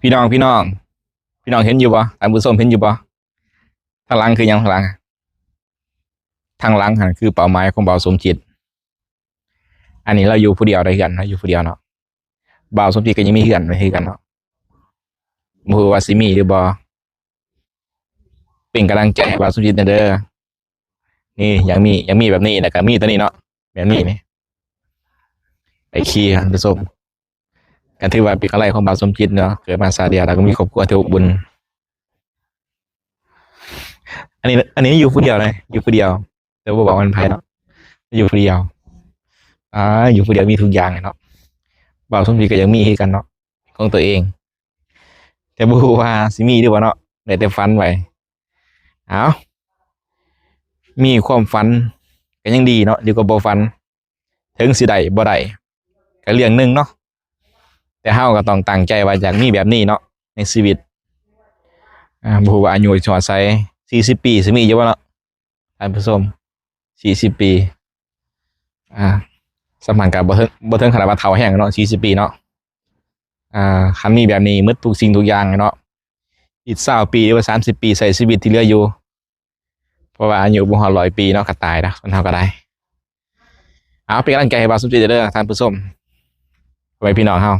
ພີ່ນ້ອງ ພີ່ນ້ອງ ພີ່ນ້ອງເຫັນຢູ່ບໍ່? ທ່ານຜູ້ຊົມເຫັນຢູ່ບໍ່? ທາງຫຼັງຄືຫຍັງ? ທາງຫຼັງ ທາງຫຼັງຫັ້ນຄືເປົ້າໝາຍຂອງບ່າວສົມຈິດ. ອັນນີ້ລາວຢູ່ຜູ້ດຽວໃນເຮືອນ ລາວຢູ່ຜູ້ດຽວເນາະ. ບ່າວສົມຈິດກໍຍັງມີເຮືອນໄວ້ຄືກັນເນາະ. ບໍ່ຮູ້ວ່າຊິມີຫຼືບໍ່? ເປັນກຳລັງໃຈໃຫ້ບ່າວສົມຈິດແດ່ເດີ. ນີ້ ຢາກມີ ຢາກມີແບບນີ້ ແລ້ວກໍມີຕົວນີ້ເນາະ ແບບນີ້ນີ້ ໄອ້ຄີ ທ່ານຜູ້ຊົມ. ກໍຖືວ່າເປັນກຳໄລຂອງບ່າວສົມຈິດເນາະ ເກີດມາຊາດດຽວ ແລ້ວກໍມີຄອບຄົວທີ່ອົບອຸ່ນ. ອັນນີ້ ອັນນີ້ຢູ່ຜູ້ດຽວນະ ຢູ່ຜູ້ດຽວ ແຕ່ບໍ່ບອກວ່າເປັນໃຜເນາະ ຢູ່ຜູ້ດຽວ. ອ່າ ຢູ່ຜູ້ດຽວມີທຸກຢ່າງເນາະ. ບ່າວສົມຈິດກໍຢາກມີຄືກັນເນາະ ຂອງຕົວເອງ ແຕ່ບໍ່ຮູ້ວ່າຊິມີຫຼືບໍ່ເນາະ ໄດ້ແຕ່ຝັນໄວ້. ເອົາ ມີຄວາມຝັນກໍຍັງດີເນາະ ດີກວ່າບໍ່ຝັນ. ເຖິງຊິໄດ້ບໍ່ໄດ້ກໍເລື່ອງໜຶ່ງເນາະ ແຕ່ເຮົາກໍຕ້ອງຕັ້ງໃຈວ່າຢາກມີແບບນີ້ເນາະໃນຊີວິດ. ອ່າ ບໍ່ຮູ້ວ່າອາຍຸຊິຮອດໃສ ສີ່ສິບປີຊິມີຢູ່ບໍ່ເນາະ ທ່ານຜູ້ຊົມ? ສີ່ສິບປີ ອ່າ ສຳພັນກໍບໍ່ເຖິງ ບໍ່ເຖິງຂະໜາດວ່າເຖົ້າແຮງເນາະ ສີ່ສິບປີເນາະ. ອ່າ ຄັນມີແບບນີ້ໝົດທຸກສິ່ງທຸກຢ່າງເນາະ ອີກຊາວປີ ຫຼືວ່າສາມສິບປີ ໃຊ້ຊີວິດທີ່ເຫຼືອຢູ່ ເພາະວ່າອາຍຸບໍ່ຮອດຮ້ອຍປີເນາະ ກໍຕາຍແລ້ວ ຄົນເຮົາກໍໄດ້. ເອົາ ເປັນກຳລັງໃຈໃຫ້ບ່າວສົມຈິດເດີ ທ່ານຜູ້ຊົມ ພໍ່ແມ່ພີ່ນ້ອງເຮົາ.